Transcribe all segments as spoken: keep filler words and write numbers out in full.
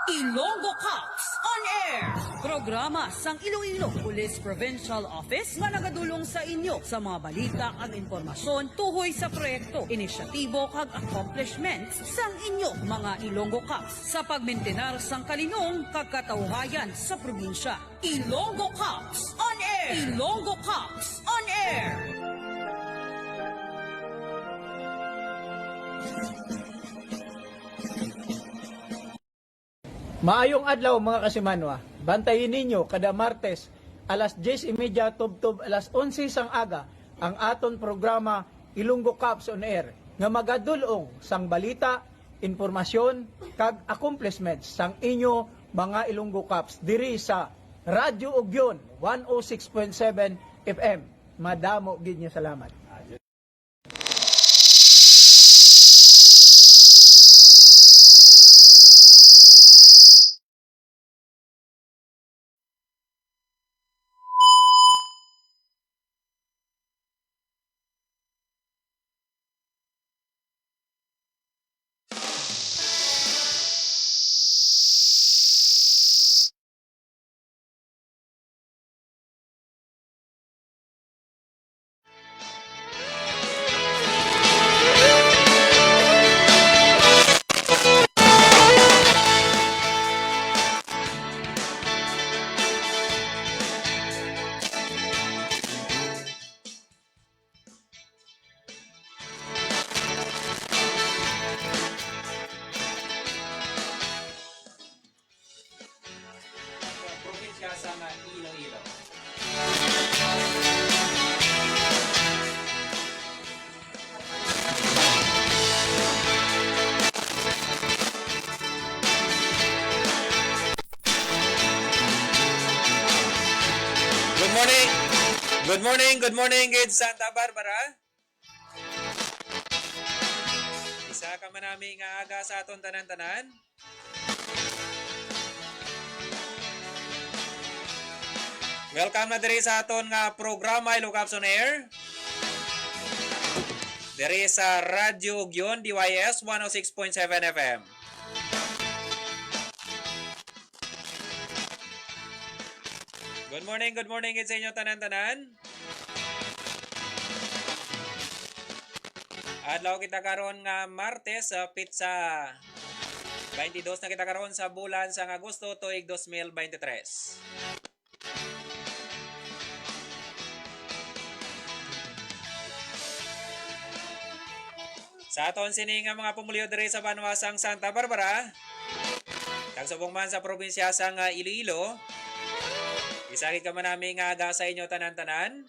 Ilonggo Cops on Air. Programa sang Iloilo Police Provincial Office nga nagadulong sa inyo sa mga balita kag impormasyon tuhoy sa proyekto, inisyatibo kag accomplishments sang inyo mga Ilonggo Cops sa pagmintinar sang kalinong kag katawhayan sa probinsya. Ilonggo Cops on Air. Ilonggo Cops on Air. Maayong adlaw, mga kasimanwa. Bantayi ninyo kada Martes alas diyes y media tubtob alas onse sang aga ang aton programa Ilonggo Cops on Air nga magadul-ong sang balita, impormasyon, kag accomplishments sang inyo mga Ilonggo Cops diri sa Radyo Ugyon one oh six point seven F M. Madamo gid nga salamat. Probinsya sang Iloilo. Good morning. Good morning, good morning, gid Santa Barbara. Isa ka manami nga aga sa aton tanan-tanan. Welcome na diri sa aton nga programa, Ilocos on Air. Diri sa Radyo Ugyon, D Y S, one oh six point seven F M. Good morning, good morning gid sa inyo tanan-tanan. Adlaw kita karon nga Martes, sa petsa twenty-dos na kita karon sa bulan sang Agosto, tuig dos mil bente tres. Sa aton sini nga mga pumuluyo diri sa banwa sang Santa Barbara, kag subong man sa probinsya sang, ah, Iloilo, isa gid ka manami nga aga sa inyo tanan-tanan.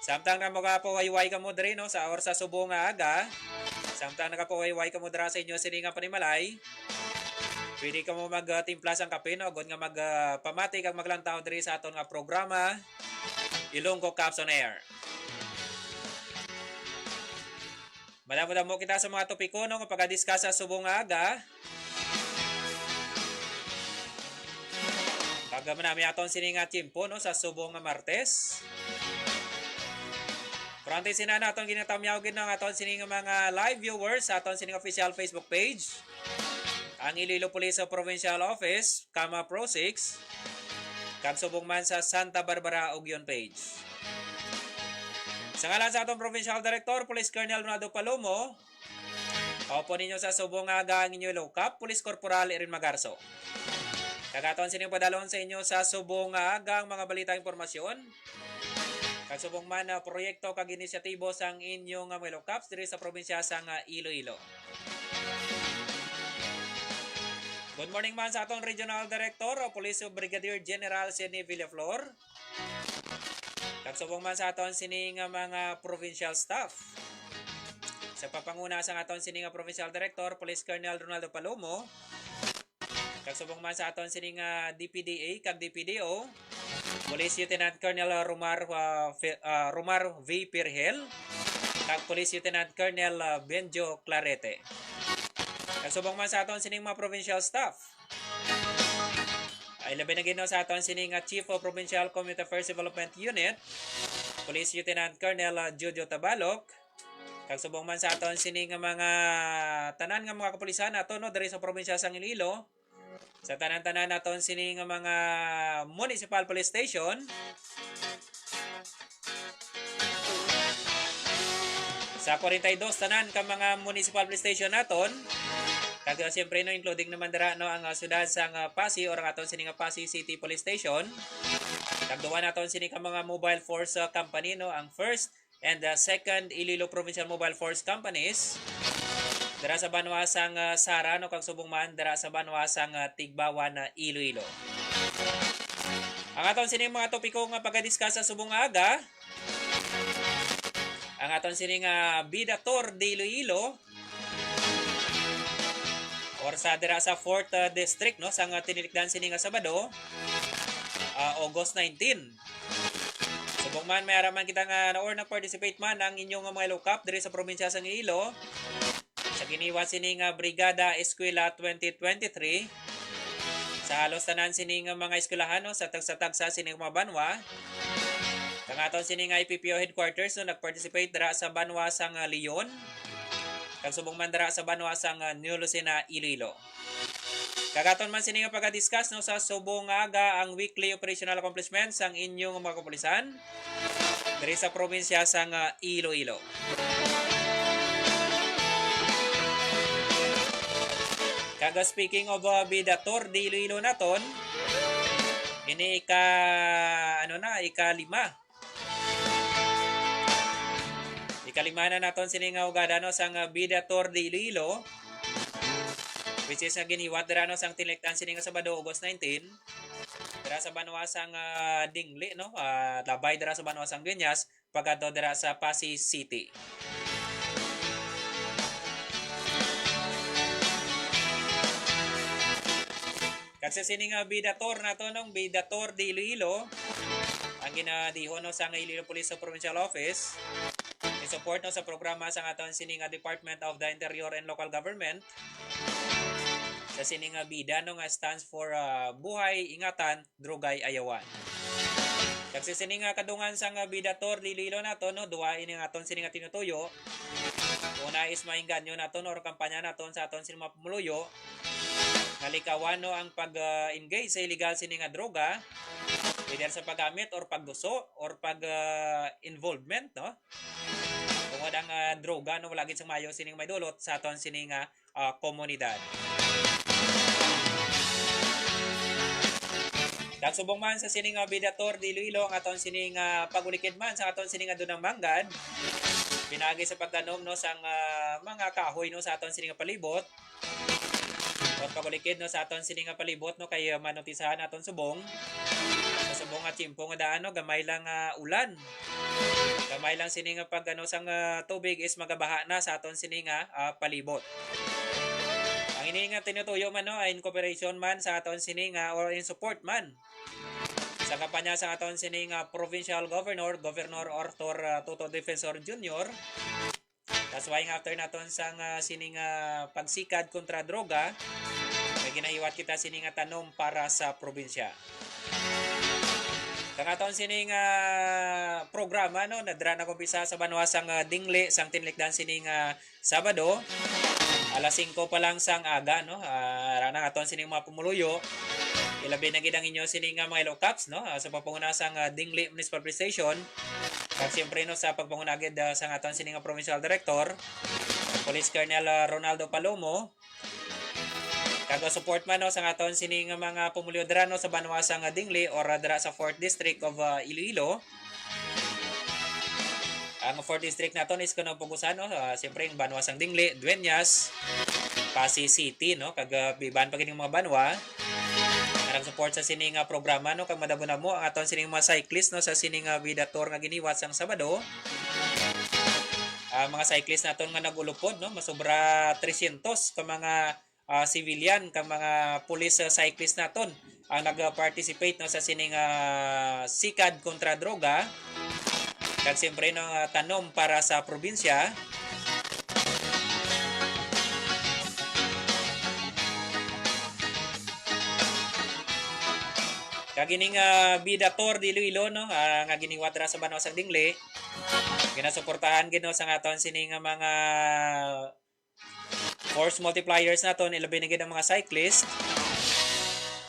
Samtang na magapawayway kamo diri, no, sa or sa subong nga aga, samtang nagapawayway kamo dira sa inyo sini nga panimalay, pwede kamo magtimpla sang kape, no, agod nga mag, ah, pamati kag maglantaw diri sa aton nga programa, Ilonggo Cops on Air. Madamo-damo kita sa mga topiko, no, nga pagka-discuss sa subong nga aga. Kag manami aton sini nga tiyempo, no, sa subong nga Martes. Pero antes sina, aton ginatamyaw gid ang aton sini nga mga live viewers sa aton sini nga official Facebook page, ang Iloilo Police Provincial Office, kama Pro six, kag subong man sa Santa Barbara Ugyon page. Sa ngalan sa aton Provincial Director, Police Colonel Ronaldo Palomo, kaupo ninyo sa subong nga aga ang inyo Ilocap, Police Corporal Erin Magarso. Kag aton sining padalon sa inyo sa subong nga aga ang mga balita, impormasyon, kag subong man, ah, proyekto kag inisyatibo sang inyo nga mga Ilocaps diri sa probinsya sang, ah, Iloilo. Good morning man sa aton Regional Director, o Police Brigadier General Sidney Villaflor. Kag subong man sa aton sini nga mga provincial staff. Sa pagpanguna sang aton sini nga provincial director, Police Colonel Ronaldo Palomo. Kag subong man sa aton sini nga D P D A kag D P D O, Police Lieutenant Colonel Romar, ah, Fe-, ah, Romar V Pirgel, kag Police Lieutenant Colonel, ah, Benjo Clarete. Kag subong man sa aton sining mga provincial staff, ay labi na gid, no, sa aton sini nga Chief of Provincial Community Affairs Development Unit, Police Lieutenant Colonel, ah, Jojo Tabalok, Kag subong man sa aton sini nga mga tanan nga mga kapulisan nato, no, diri sa probinsya sang Iloilo, sa tanan-tanan naton sini nga mga municipal police station, sa forty-two tanan ka mga municipal police station naton, kag, uh, siyempre, no, including naman dira, no, ang, uh, siyudad sang, uh, Passi or ang aton sini nga Passi City Police Station. Kag duwa naton sini ka mga mobile force, uh, company, no, ang first and the second Iloilo Provincial Mobile Force Companies, dira sa banwa sang, ah, Sara, no, kag subong man dira sa banwa sang, ah, Tigbauan, ah, Iloilo. Ang aton sining mga topiko nga pagadiskas sa subong nga aga, ang aton sining, ah, Bida Tour de Iloilo, or sa dira sa fourth, ah, district, no, sa nga tinilikdan sini nga Sabado, ah, August nineteen. Subong man, may ara man kita nga na or nag-participate man ang inyong mga lokap diri sa probinsya sang Iloilo, sa giniwa sini nga Brigada Eskwela twenty twenty-three, sa halos tanan sini nga mga eskwelahan, no, sa tagsa-tagsa sini nga mga banwa, kang aton sini nga I P P O headquarters, no, nag-participate dira sa banwa sang, ah, Leon, kag subong man dira sa banwa sang, ah, New Lucena, Iloilo. Kag aton man sini nga pagka-discuss, no, sa subong nga aga ang weekly operational accomplishments sang inyong mga kapulisan diri sa probinsya sang, ah, Iloilo. Kag, ah, speaking of, ah, Bida Tour de Iloilo naton, ini ika, ano na, ika-lima. Ika-lima na naton sini nga ugada, no, sang, ah, Bida Tour de Iloilo, which is nga ginhiwat dira, no, sang tinilikdan sini nga Sabado, August nineteen, dira sa banwa sang, ah, Dingli, no, ah, labay dira sa banwa sang Guiñas, pagkadto dira sa Passi City. Kag sa sini nga Bida Tour nato, no, Bida Tour de Iloilo, ang ginadihon, no, sang Iloilo Police Provincial Office, in support, no, sa programa sang aton sini nga Department of the Interior and Local Government, sa sini nga Bida, no, nga stands for, ah, Buhay Ingatan, Drogay Ayawan. Kag sa sini nga kadungan sang, ah, Bida Tour de Iloilo nato, no, duwa ini nga aton sini nga tinutuyo. Una is maingganyo naton or kampanya naton sa aton sini mga pumuluyo nga likawan, no, ang pag, ah, engage sa illegal sini nga droga, either sa paggamit or pagduso or pag, ah, involvement, no? Tungod ang, ah, droga, no, wala gid sang maayo sining maidulot sa aton sini nga, ah, komunidad. Kag subong man sa sini nga Bida Tour de Iloilo, ang aton sini nga pag-ulikid man sa aton sini nga dunang manggad, pinaagi sa pagtanom, no, sang, ah, mga kahoy, no, sa aton sini nga palibot. Or pag-ulikid, no, sa aton sini nga palibot, no, kay, ah, manotisahan aton subong. Sa subong nga tiyempo nga daan, no, gamay lang, ah, ulan. Gamay lang sini nga pag, ano, sang, ah, tubig is magabaha na sa aton sini nga, ah, palibot. Ang ini nga tinutuyo man, no, ay in cooperation man sa aton sini nga or in support man sa kampanya sa aton sini nga Provincial Governor, Governor Arthur, ah, Toto Defensor Junior. That's why nga after naton sang, ah, sini nga pagsikad kontra droga, may ginahiwat kita sini nga tanom para sa probinsya. Kang aton sini nga programa, no, nadra na kumpisa sa banwa sang, ah, Dingli sang tinilikdan sini nga Sabado, alas singko pa lang sang aga, no. Ah, ara na aton sini mga pumuluyo. Ilabi na gid ang inyo sini nga mga Ilocaps, no, ah, sa pagpanguna sang, ah, Dingli Municipal Police Station. Kag siyempre, no, sa pagpanguna gid, ah, sang aton sini nga Provincial Director, Police Colonel, ah, Ronaldo Palomo. Kag, ah, support man, no, sang aton sini nga mga pumuluyo dira, no, sa banwa sang, ah, Dingli or, ah, dira sa Fourth District of, ah, Iloilo. Ang Fourth District naton is kuno pugusan, no? Ah, siyempre, ang banwa sang Dingli, Dueñas, Passi City, no? Kag, ah, iban pa gid nga mga banwa nga nag-support sa sini nga programa, no? Kag madamo-damo ang aton sining mga cyclist, no? Sa sini nga Bida Tour nga giniwat sang Sabado. Ang mga cyclist naton nga nag-ulupod, no? Masobra trescientos ka mga, ah, civilian kag mga police, ah, cyclist naton ang nag-participate, no, sa sining, ah, sikad kontra droga. Kag siyempre, no, ah, tanom para sa probinsya. Kag ining, ah, Bida Tour de Iloilo, no, ah, nga giniwat ra sa banwa sang Dingli, ginasuportahan gid, no, sa aton sini nga mga force multipliers naton, ilabi na gid ang mga cyclist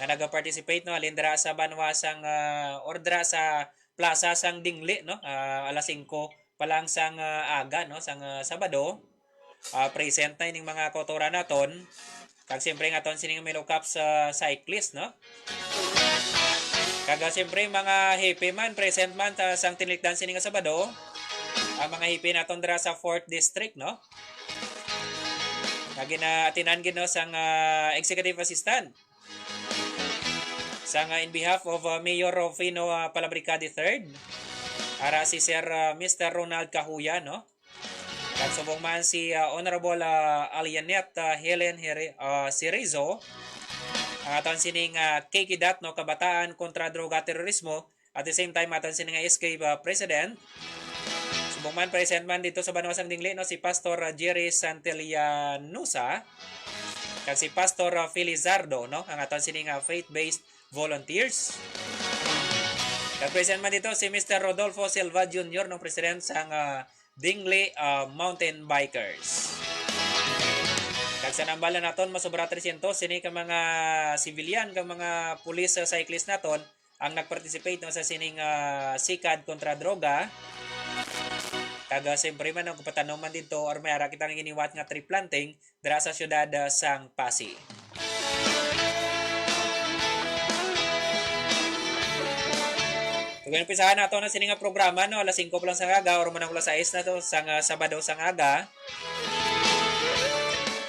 nga nag-participate, no, halin dira sa banwa sang, ah, or dira sa plaza sang Dingli, no, ah, alas singko pa lang sang, ah, aga, no, sang, ah, Sabado. Ah, present na ining mga kautoran naton. Kag siyempre nga aton sining Melo Cups cyclist, no? Kag, ah, siyempre, mga hepe man, present man ta, sang tinlikdan sini nga Sabado, ang mga hepe naton dira sa fourth District, no? Nga ginaatinan gid, no, sang, ah, Executive Assistant. Sang, ah, in behalf of, ah, Mayor Rufino, ah, Palabrica the third, ara si Sir, ah, Mister Ronald Cahuya, no? Kag subong man si, ah, Honorable, ah, Alianet, ah, Helen Here-, ah, Cerezo, ang aton sining, ah, K K dat, no, Kabataan Kontra Droga Terorismo, at the same time, aton sining, ah, S K, ah, President. Subong man, present man dito sa banwa sang Dingli, no, si Pastor, ah, Jerry Santillanusa, kag si Pastor, ah, Felizardo, no, ang aton sining, ah, faith-based volunteers. Kag present man dito si Mister Rodolfo Silva Junior, no, President sang, ah, Dingli, ah, Mountain Bikers. Kag sa nambal na naton, masobra trescientos sini ka mga civilian, ka mga police, ah, cyclist naton ang nag-participate, no, sa sining, ah, sikad kontra droga. Kag, ah, siyempre man, ang kapatanom man dito, or may ara kitang giniwat nga tree planting, dira sa siyudad, ah, sang Passi. Kag umpisahan nato na sini nga programa, no, alas singko pa lang sa aga, or man ang alas sais na to, sang, ah, Sabado sang aga.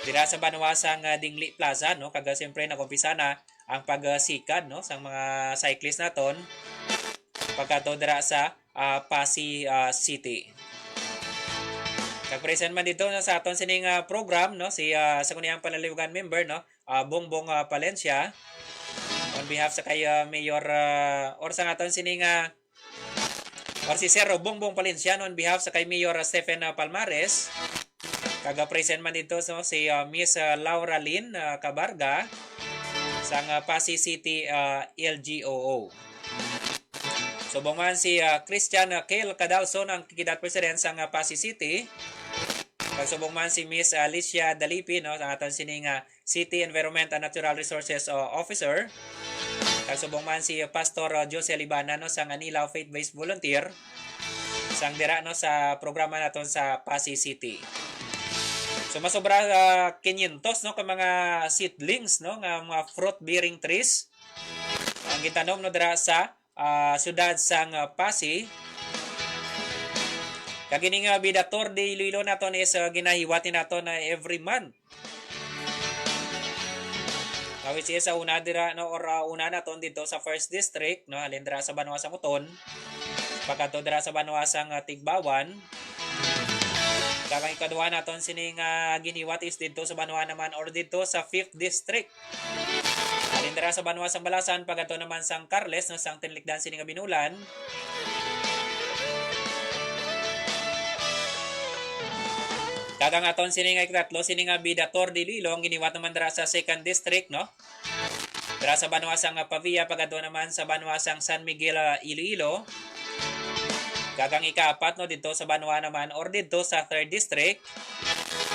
Dira sa banwa sang, ah, Dingli Plaza, no, kag, ah, siyempre, nag-umpisa na ang pagsikad, no, sang mga cyclist naton pagkadto dira sa, ah, Passi, ah, City. Kag present man dito, no, sa aton sining, ah, program, no, si, ah, Sangguniang Panlaliwgan member, no, ah, Bongbong, ah, Palencia, on behalf sa kay, ah, Mayor, ah, or sa aton sining, ah, or si Sir Bongbong Palencia, no, on behalf sa kay Mayor, ah, Stephen, ah, Palmares. Kag present man dito, so, si, ah, Miss, ah, Laura Lynn, ah, Cabarga sang, ah, Passi City, ah, L G O O. Subong man si, ah, Christian, ah, Kale Cadalson, ang Kikidat President sang, ah, Passi City. Kag subong man si Miss Alicia Dalipi, no, ang aton sining, ah, City Environment and Natural Resources, ah, Officer. Kag subong man si Pastor, ah, Jose Libana, no, sang Anilao Faith-Based Volunteer. Sang dira, no, sa programa naton sa Passi City. So, masobra, ah, quinientos, no, ka mga seedlings, no, nga mga fruit-bearing trees ang gitanom, no, dira sa, ah, siyudad sang, ah, Passi. Kag ini nga Bida Tour de Iloilo naton is, ah, ginahiwati naton na every month. Nga which is, ah, una dira, no, or, ah, una naton dito sa First District, no, halin dira sa banwa sang Oton, pagkadto dira sa banwa sang, ah, Tigbauan. Kag ang ikaduha naton sini nga giniwat is dito sa banwa naman or dito sa Fifth District. Halin dira sa banwa sang Balasan, pagkadto naman sang Carles, no, sang tinlikdan sini nga binulan. Kag ang aton sini nga ikatlo, sini nga Bida Tour de Iloilo, ang giniwat naman dira sa Second District, no? Dira sa banwa sang Pavia, pagkadto naman sa banwa sang San Miguel, ah, Iloilo. Kag ang ikaapat, no, dito sa banwa naman or dito sa Third District.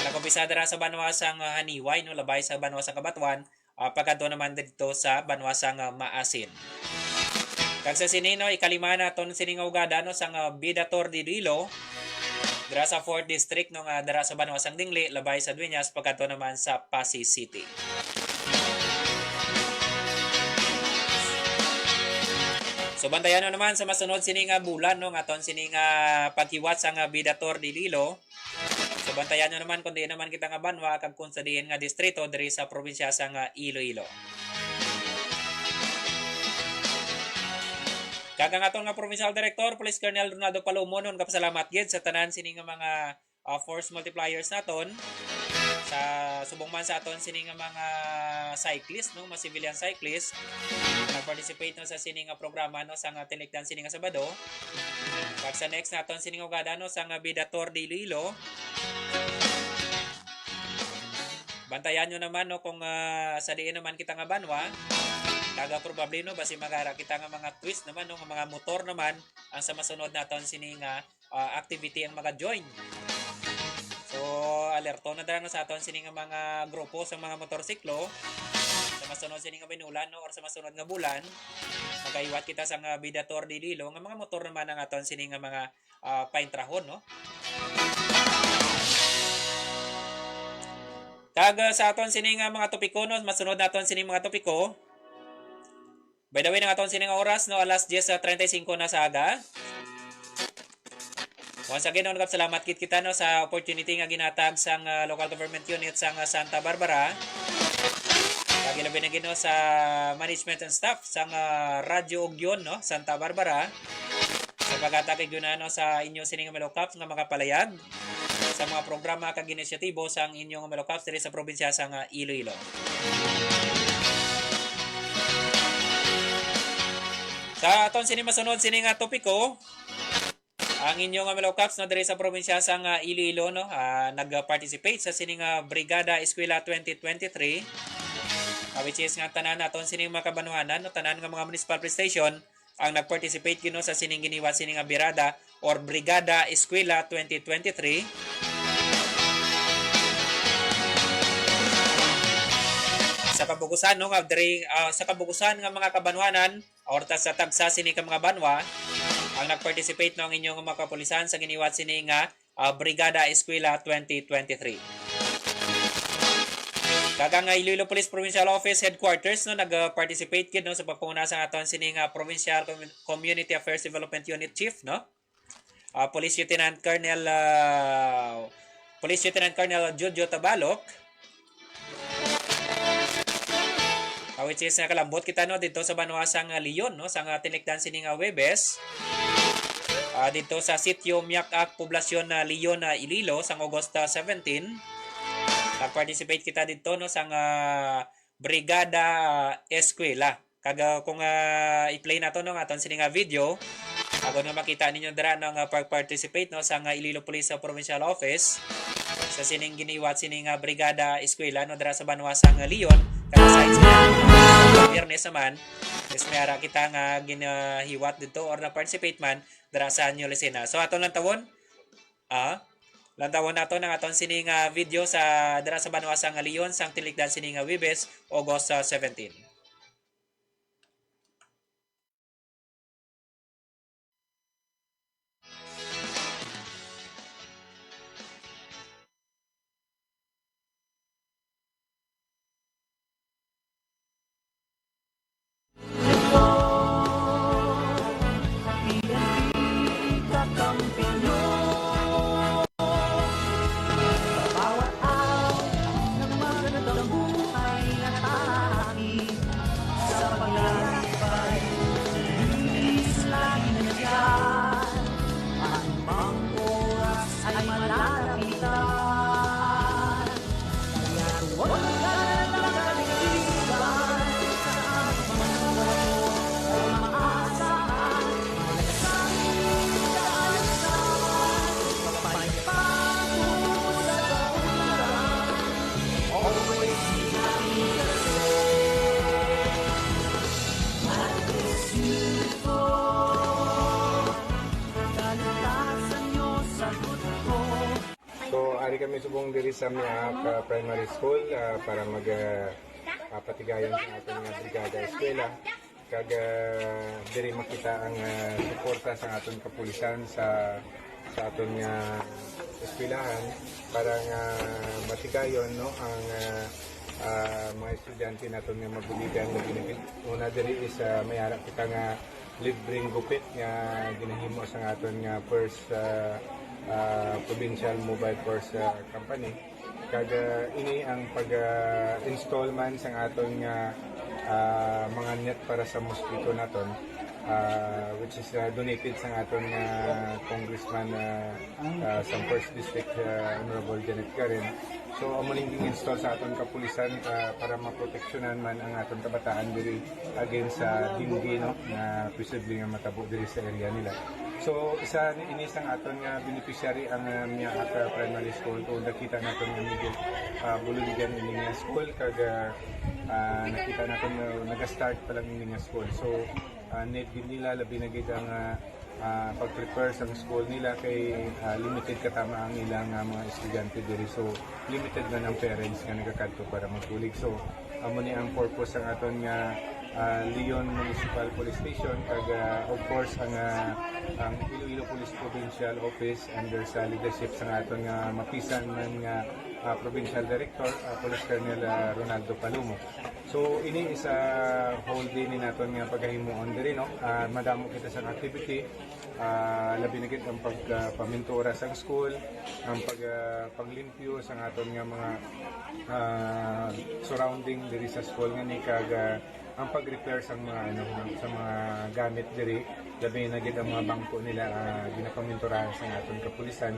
Nag-umpisa dira sa banwa sang, ah, Janiuay, no, labay sa banwa sang Cabatuan, ah, pagkadto naman dito sa banwa sang, ah, Maasin. Kag sa sini, no, ikalima naton sini nga ugada, no, sang, ah, Bida Tour de Iloilo, dira sa Fourth District, no, nga dira sa banwa sang Dingli, labay sa Dueñas, pagkadto naman sa Passi City. So, bantayan nyo naman sa masunod sini nga bulan, no, nga aton sini nga paghiwat sang, ah, Bida Tour de Iloilo. So, bantayan nyo naman kung diin naman kita nga banwa kag kung sa diin nga distrito diri sa probinsya sang, ah, Iloilo. Kag ang aton nga provincial director, Police Colonel Ronaldo Palomo, nagapasalamat gid sa tanan sini nga mga, ah, force multipliers naton, sa subong man sa aton sini nga mga cyclist, no, mga civilian cyclist, nag-participate, no, sa sini nga programa, no, sa nga tinlikdan sini nga Sabado. Kag sa next naton sini nga ugada, no, sa nga Bida Tour de Iloilo. Bantayan nyo naman, no, kung, ah, sa diin naman kita nga banwa. Kag, ah, probably, no, basi magara kita nga mga twist naman, no, nga mga motor naman ang sa masunod naton sini nga, ah, activity ang maga-join. So, alerto na dira, no, sa aton sini nga mga grupo sa mga motorsiklo. Sa masunod sini nga binulan, no, or sa masunod nga bulan, magahiwat kita sa nga Bida Tour de Iloilo nga mga motor naman ang aton sini nga mga, ah, paintrahon, no? Kag, ah, sa aton sini nga mga topiko, no, masunod naton sini mga topiko. By the way, ang aton sini nga oras, no, alas diyes treinta y cinco na sa aga. Once again, no, nagapasalamat gid kita, no, sa opportunity nga ginhatag sang, ah, local government unit sang, ah, Santa Barbara. Kag ilabi na gid, no, sa management and staff sang, ah, Radyo Ugyon, no, Santa Barbara, sa paghatag kag yun, no, sa inyo sini nga Melo Cups nga makapalayag sa mga programa kag inisyatibo sang inyo nga Melo Cups diri sa probinsya sang, ah, Iloilo. Sa aton sini masunod sini nga topiko, ang inyo nga Melo Cups, no, diri sa probinsya sang, ah, Iloilo, no, ah, nag-participate sa sini nga Brigada Eskwela twenty twenty-three, ah, which is nga tanan naton sini mga kabanwanan, no, tanan nga mga municipal police station ang nag-participate gid, no, sa sining giniwat sini nga Birada or Brigada Eskwela twenty twenty-three. Sa kabugusan, no, nga diri, ah, sa kabugusan nga mga kabanwanan, or ta-, sa tagsa sini ka mga banwa, ang nag-participate, no, ang inyong mga kapulisan sa giniwat sini nga, ah, Brigada Eskwela twenty twenty-three. Kag ang Iloilo Police Provincial Office Headquarters, no, nag-participate gid, no, sa pagpanguna sa aton sini nga Provincial Com-, Community Affairs Development Unit Chief, no? Ah, Police Lieutenant Colonel, ah, Police Lieutenant Colonel Jojo Tabalok. Ah, which is, nakalambot kita, no, dito sa banwa sang, ah, Leon, no, sa nga tinikdan sini nga Huwebes. Ah, dito sa Sitio Miak-ak, Poblasyon na Leon, na Iloilo, sang August, ah, seventeen. Nag-participate kita dito, no, sa nga Brigada Eskwela. Kag, ah, kung, ah, i-play nato, no, ang aton sini nga video, agod nga makita ninyo dira, no, nga pag-participate, no, sa nga Iloilo Police, ah, Provincial Office sa sining giniwat sini nga Brigada Eskwela, no, dira sa banwa sang Leon, kag aside sa Biyernes naman, is may ara kita nga ginahiwat dito or na-participate man dira sa New Lucena. So, aton lang tawon, ah, lantawon nato ang aton sini nga video sa dira sa banwa sang Leon, sang tinikdan sini nga Huwebes, August, ah, seventeen. So, ari kami subong diri sa Miak, ah, Primary School, ah, para mag, ah, ah, patigayon sa aton nga Brigada Eskwela. Kag, ah, diri makita ang, ah, suporta sa aton kapulisan sa, sa aton nga eskwelahan para nga matigayon, no, ang, ah, ah, mga estudyante naton nga mabuligan. Una diri is, ah, may ara kita nga libreng gupit nga ginahimo sa aton nga first, ah, ah, provincial mobile force, ah, company. Kag, ah, ini ang pag, ah, install man sang aton nga, ah, mga net para sa mosquito naton, ah, which is, ah, donated sang aton nga congressman, ah, ah, sang first district, ah, Honorable Janet Karen. So, amo ning gin-install sa aton kapulisan, ah, para maproteksyonan man ang aton kabataan diri against sa dengue, no, nga posible nga matabo diri sa area nila. So, isa ni ini sang aton nga beneficiary ang, ah, Miaak, ah, Primary School. Kung nakita naton nga medyo, ah, buloligan ini nga school, kag, ah, ah, nakita naton nga naga-start pa lang ini nga school. So, ah, need gid nila, labi na gid ang, ah, ah, pag-prepare sang school nila kay, ah, limited katama ang ilang, ah, mga estudyante diri. So, limited man ang parents nga nagakadto para magbulig. So, amo ni ang purpose sang aton nga, ah, Leon Municipal Police Station, kag, ah, of course, ang, ah, ang Iloilo Police Provincial Office under sa leadership sang aton nga mapisan man nga, ah, Provincial Director, ah, Police Colonel, ah, Ronaldo Palumo. So, ini is a whole day ni naton nga pagahimuon diri, no? Ah, madamo kita sang activity, ah, labi na gid ang pag, ah, pamintura sang school, ang pag, ah, paglimpyo sang aton nga mga, ah, surrounding diri sa school nga ni, kag, ah, ang pag-repair sang mga, ano, sa mga gamit diri, labi na gid ang mga bangko nila, ah, ginapaminturahan sang aton kapulisan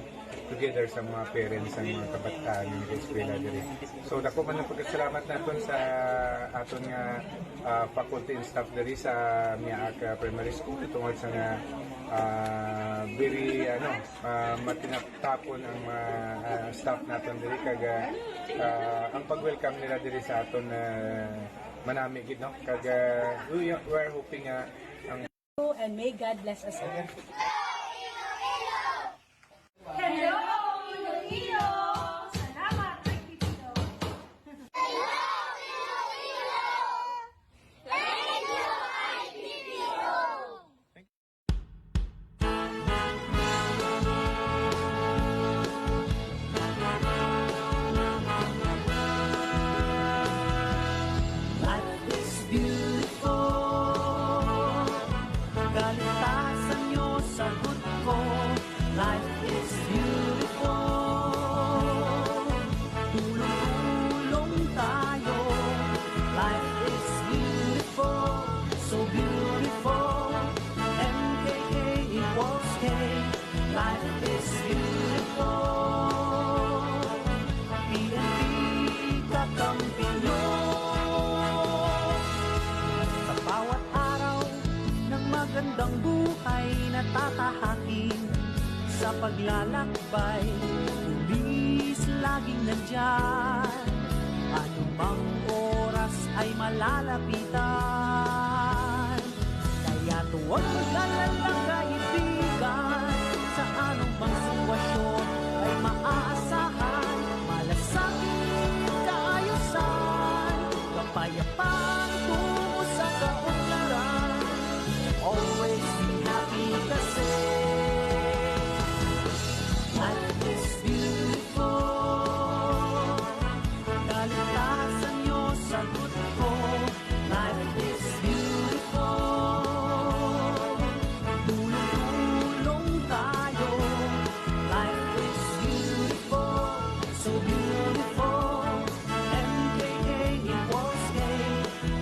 together sa mga parents sang mga kabataan nga nag-eskwela diri. So, dako man ang pagkasalamat naton sa aton nga, ah, faculty and staff diri sa Miaak, ah, Primary School tungod sa nga, ah, very, ano, ah, matinaptapon ang mga, ah, staff naton diri, kag, ah, ah, ang pag-welcome nila diri sa aton, ah, manami gid, no? Kag, ah, we, we are hoping nga ang And may God bless us all. Hello, Iloilo! Salamat, I P P O. Hello, Iloilo! Thank you, I P P O! Life is beautiful. Kaligtasan nyo, sagot ko. Life is beautiful. Tulong-tulong tayo. Life is beautiful. So beautiful. M K K equals K. Life is beautiful. P N P kakampi nyo. Sa bawat araw ng magandang buhay, natatahakin sa paglalakbay. Pulis laging nandyan, anumang oras ay malalapitan. Kaya't huwag mag-alala, kaibigan, sa anumang sitwasyon ay maaasahan. Malasakit, kaayusan, kapayapaan tungo sa kaunlaran. Always be happy kasi life is beautiful. Kaligtasan nyo, sagot ko. Life is beautiful. Tulong-tulong tayo. Life is beautiful. So beautiful. M K K equals K.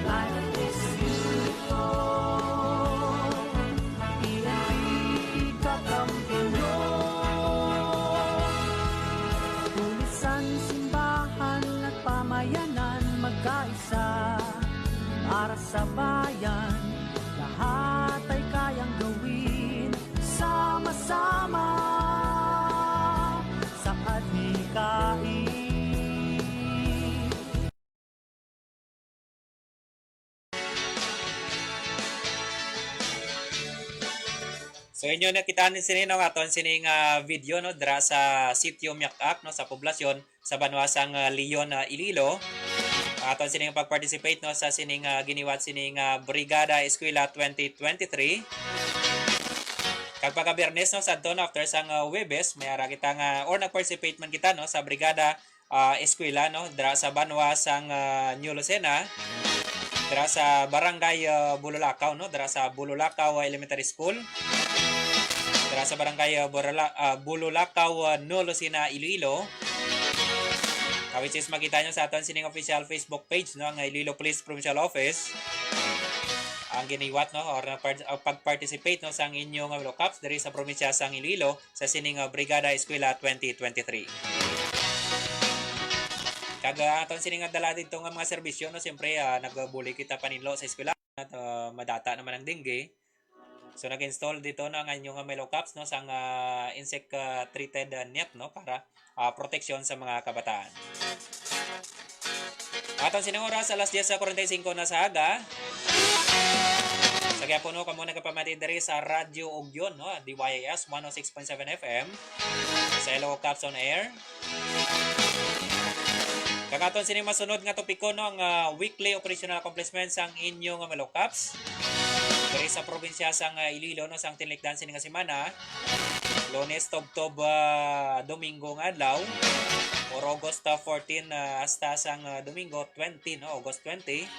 Life is beautiful. P N P kakampi nyo. Pulisan, simbahan at pamayanan, magkaisa para sa bayan. Lahat ay kayang gawin sama-sama sa adhikain. So, inyo nakita ni sini, no, aton sining, ah, video, no, dira sa Sitio Miak-ak, no, sa poblasyon sa banwa sang, ah, Leon, ah, Iloilo. Aton sining pag-participate, no, sa sining, ah, giniwat sining, ah, Brigada Eskwela twenty twenty-three. Kag pagka-Biyernes, no, sadto, no, after sang, ah, Huwebes, may ara kita nga, or nag-participate man kita, no, sa Brigada ah, eskwela, no, dira sa banwa sang, ah, New Lucena, dira sa Barangay, ah, Bululakaw, no, dira sa Bululakaw, ah, Elementary School, dira sa Barangay, ah, Burala-, ah, Bululakaw, ah, New Lucena, Iloilo. Ah, which is makita nyo sa aton sining official Facebook page, no, ang Iloilo Police Provincial Office. Ang giniwat, no, or na part-, ah, pag-participate, no, sang inyo nga Willow Cups diri sa probinsya sang Iloilo, sa sining, ah, Brigada Eskwela twenty twenty-three. Kag, ah, aton sini nga dala dito nga mga serbisyo, no, siyempre, ah, nagbulig kita paninlo sa eskwela at, ah, madata naman ang dengue. So, nag-install dito na ang inyo nga Melo Caps, no, sang, ah, insect, ah, treated, ah, net, no, para, ah, proteksyon sa mga kabataan. Aton sining oras, alas diyes sa kwarenta y singko na sa aga. Sa gyapon, no, kamo nagapamati diri sa Radyo Ugyon, no, D Y S one oh six point seven F M, sa Ilonggo Caps on Air. Kag aton sini masunod nga topiko, no, ang, ah, weekly operational accomplishments sang inyo nga Melo Caps diri sa probinsya sang, ah, Iloilo, no, sang tinlikdan sini nga semana, Lunes tubtob, ah, Domingo nga adlaw, or August, ah, fourteen, ah, hasta sang, ah, Domingo twenty, no, August twenty,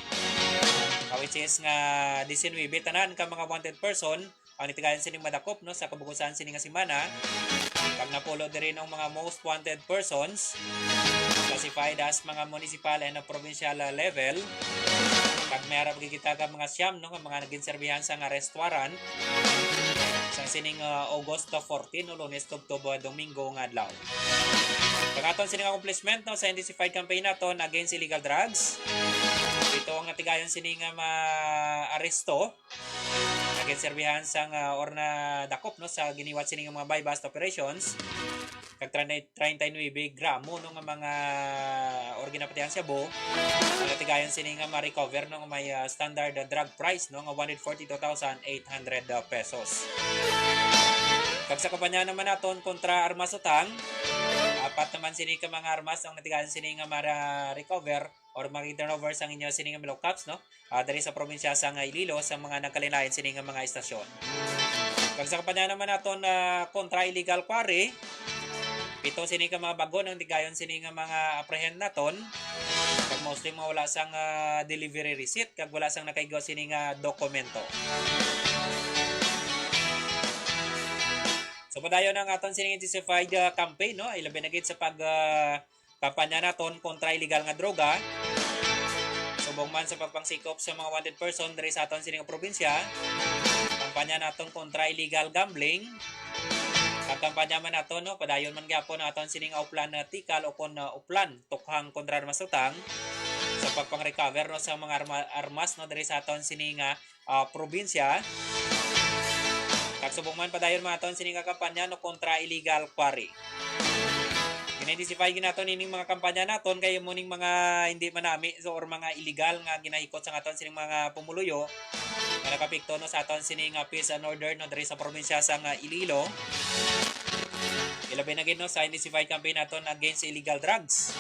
ah, which is nga diecinuebe, tanan ka mga wanted person ang natigayon sining madakop, no, sa kabugusan sini nga semana. Kag napulo diri ang mga most wanted persons, classified as mga municipal and provincial, ah, level. Kag may arap gid kita ka mga siyam, no, nga mga naginserbihan sa nga arrest warrant sa sining, ah, August fourteen, no, Lunes tubtob, ah, Domingo nga adlaw. Kag aton sining accomplishment, no, sa intensified campaign naton against illegal drugs. Ito ang natigayon sini nga ma-aresto. Naginserbihan sang, ah, or nadakop, no, sa giniwat sini nga mga buy-bust operations, kag treinta, treinta y nuebe gramo, no, nga mga or ginapatihan shabu, ang natigayon sini nga ma-recover, no, nga may, ah, standard, ah, drug price, no, nga one hundred forty-two thousand eight hundred, ah, pesos. Kag sa kampanya naman naton kontra armas utang, apat naman sini ka mga armas ang natigayon sini nga ma-recover or mag-turnover sang inyo sini nga Melo Caps, no? Ah, diri sa probinsya sang Iloilo sa mga nagkalain-lain sini nga mga estasyon. Kag sa kampanya naman naton, ah, kontra illegal quarry, pito sini ka mga bag-o ang tigayon sini nga mga apprehend naton. Kag mostly mga wala sang, ah, delivery receipt kag wala sang nakaigo sini nga dokumento. So, padayon ang aton sining intensified, ah, campaign, no? Ilabi na gid sa pag, ah, kampanya naton kontra illegal nga droga. Subong man sa pagpangsikop sa mga wanted person diri sa aton sining probinsya, kampanya naton kontra illegal gambling. Ang kampanya man naton, no, padayon man gyapon ang aton sining Oplan, ah, Tikal o kon, ah, Oplan Tukhang kontra Armas Utang sa pagpang-recover, no, sa mga arma-, armas, no, diri sa aton sining, ah, ah, probinsya. Kag subong man padayon man aton sini nga kampanya, no, kontra illegal quarry. Gina-intensify gid naton ining mga kampanya naton kay mo ning mga hindi manami, so, or mga illegal nga ginahikot sa aton sining mga pumuluyo nga nakapikto, no, sa aton sini nga peace and order, no, diri sa probinsya sang Iloilo. Ilabi na gid, no, sa intensified campaign naton against illegal drugs.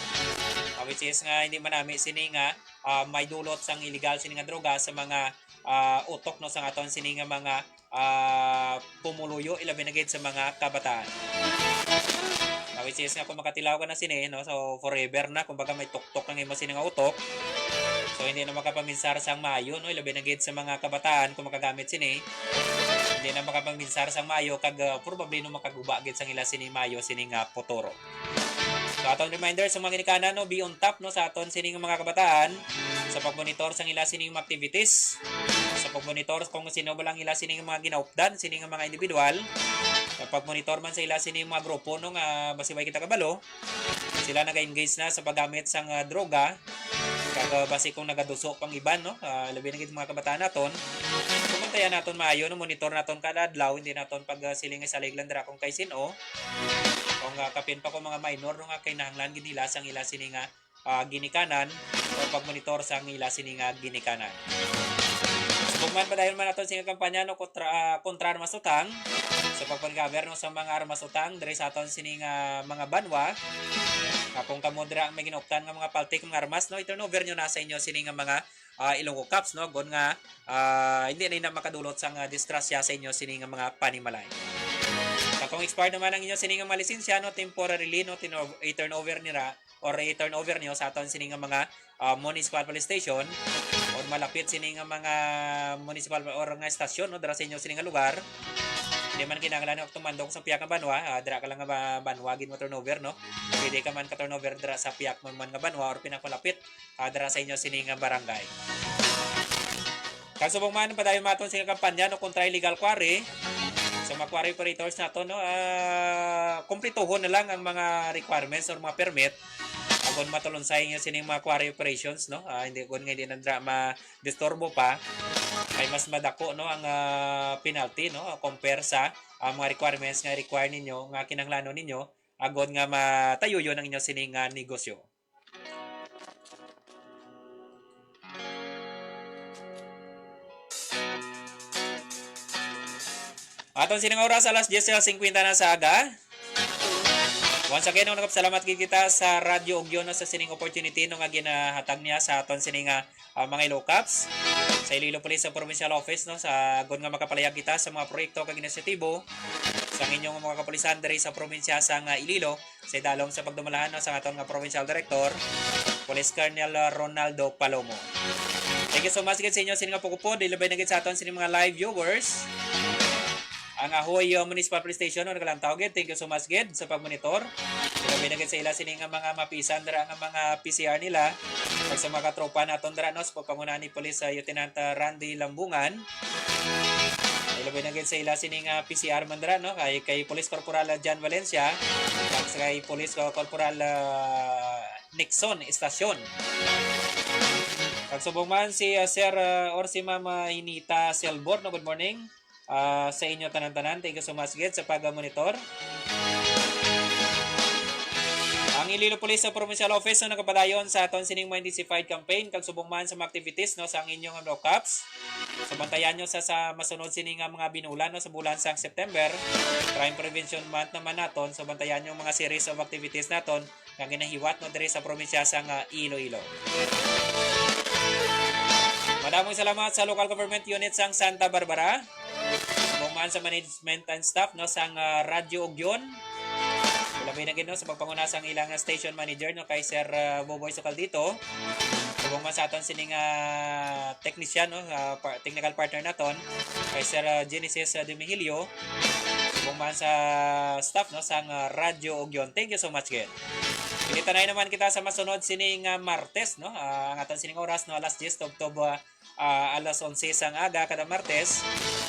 Ah, which is nga hindi manami sini nga, ah, may dulot sang illegal sini nga droga sa mga ah, utok, no, sa aton sini nga mga, ah, pumuluyo, ilabi na gid sa mga kabataan. Ah, which is nga kung makatilaw ka na sini, no, so forever na, kumbaga may tuktok ang imo sini nga utok. So hindi na makapaminsar sang maayo, no, ilabi na gid sa mga kabataan kung makagamit sini. Hindi na makapaminsar sang maayo kag, ah, probably, no, makaguba gid sang ila sini maayo sini nga futuro. So, aton reminder sa mga ginikanan, no, be on top, no, sa aton sining mga kabataan sa pagmonitor sang ila sining mga activities, sa pagmonitor kung sino ba lang ila sining mga ginaupdan sining mga individual, sa pagmonitor man sa ila sining mga grupo, no, nga basi way kita kabalo, sila naga-engage na sa paggamit sang, ah, droga, kag, ah, basi kung nagaduso pang iban, no, ah, labi na gid mga kabataan naton, kumantayan naton maayo, no, monitor naton kada adlaw, hindi naton pag, ah, siling isalig lang dira kung kay sin-o. Kung, ah, kapin pa ko mga minor, no, nga kinahanglan gid nila sang ila sini nga, ah, ginikanan o pagmonitor sang ila sini nga ginikanan. Subong man padayon man naton sini nga kampanya, no, kontra, ah, kontra armas utang sa pagpanggaber, no, sa mga armas utang diri sa aton sini nga mga banwa. Nga kung kamo dira ang may ginauptan nga mga paltik, mga armas, no, i-turnover nyo na sa inyo sini nga mga, ah, Ilonggo Cops, no, gon nga, ah, hindi na ina makadulot sang, ah, disgrasya sa inyo sini nga mga panimalay. Sa kung expired naman ang inyo sini nga mga lisensya, no, temporarily, no, tino-, i-turnover nira or i-turnover nyo sa aton sini nga mga, ah, municipal police station or malapit sini nga mga municipal or nga estasyon, no, dira sa inyo sini nga lugar. Hindi man kinahanglan nga tumandok sa piyak nga banwa, ah, dira ka lang nga ba-, banwa gid mo turnover, no? Pwede ka man ka turnover dira sa piyak mo man nga banwa or pinakamalapit, ah, dira sa inyo sini nga barangay. Kag subong man, padayon maton sini nga kampanya, no, kontra illegal quarry. Sa mga quarry operators nato, no, ah, kumplituhon na lang ang mga requirements or mga permit. Kung matulunsay nga sining mga quarry operations, no? Ah, hindi, kung nga hindi na dra ma-disturbo pa, ay mas madako, no, ang, ah, penalty, no, compare sa, ah, mga requirements nga require ninyo, nga kinahanglanon ninyo, agod nga matayuyon ang inyo sining, ah, negosyo. Aton sining oras, alas diyes singkwenta na sa aga. Once again, nagpasalamat gid kita sa Radyo Ugyon, no, sa sining opportunity, no, nga ginahatag niya sa aton sining, ah, ah, mga Ilocaps, sa Iloilo Police Provincial Office, no, sa agod nga makapalayag kita sa mga proyekto kag inisyatibo sa inyong mga kapulisan diri sa probinsya sang Iloilo, sa idalom sa pagdumalahan, no, sa aton nga Provincial Director, Police Colonel Ronaldo Palomo. Thank you so much gid sa inyo sining nga pagupod, ilabi na gid sa aton sining mga live viewers. Ang Ahoy, uh, Municipal Police Station, no, nagalantaw gid. Thank you so much gid sa pagmonitor. Ilabi na gid sa ila sining nga mga mapisan dira nga mga P C R nila. Kag sa mga katropa naton dira, no, sa pagpangunahan ni Police, uh, Lieutenant, uh, Randy Lambungan. Ilabi na gid sa ila sining, uh, P C R man dira, no, kay, kay Police Corporal, uh, John Valencia, kag sa kay Police, uh, Corporal, uh, Nixon Estacion. Kag subong man si, uh, Sir, uh, or si Ma'am, uh, Inita Selbor, no, good morning. Ah, sa inyo tanan-tanan, thank you so much gid sa pag-monitor. Ang Iloilo Police sa Provincial Office, no, nagapadayon sa aton sining mga intensified campaign kag subong man sa mga activities, no, sa ang inyong mga cops. So, bantayan nyo sa, sa masunod sini nga mga binulan, no, sa bulan sang September. Crime Prevention Month naman naton. So, bantayan yung mga series of activities naton nga ginahiwat, no, diri sa probinsya sang Iloilo. Madamong salamat sa local government unit sang Santa Barbara, subong man sa management and staff, no, sang, ah, Radyo Ugyon. Labi na gid, no, sa pagpanguna sang ilang station manager, no, kay Sir, ah, Boboy Socaldito. Subong man sa aton sining, ah, technician, no, ah, par-, technical partner naton, kay Sir, ah, Genesis, ah, Demihilio. Subong man sa staff, no, sang, ah, Radyo Ugyon. Thank you so much gid. Pilitanay naman kita sa masunod sining, ah, Martes, no? Ah, ang aton sining oras, no, alas diyes tubtob, ah, ah, alas onse sang aga kada Martes.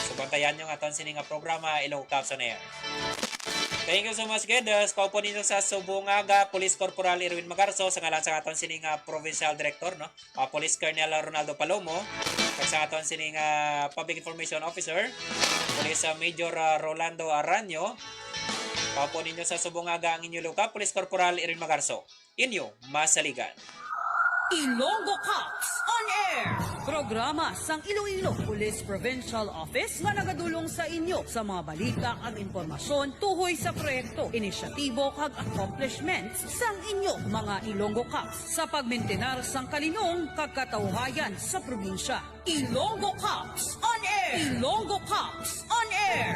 So, bantayan nyo ang aton sining nga programa, Ilonggo Cops on Air. Thank you so much gid. Uh, sa kaupo ninyo sa subong aga, Police Corporal Erwin Magarso, sa ngalan sa aton sining, ah, Provincial Director, no? Ah, Police Colonel Ronaldo Palomo, kag sa aton sining, ah, Public Information Officer, Police, ah, Major, ah, Rolando Aranyo. Kaupo ninyo sa subong aga ang inyo luka, Police Corporal Erwin Magarso. Inyo masaligan. Ilonggo Cops on Air. Programa sang Iloilo Police Provincial Office nga nagadulong sa inyo sa mga balita kag impormasyon tuhoy sa proyekto, inisyatibo kag accomplishments sang inyo mga Ilonggo Cops sa pagmintinar sang kalinong kag katawhayan sa probinsya. Ilonggo Cops on Air. Ilonggo Cops on Air.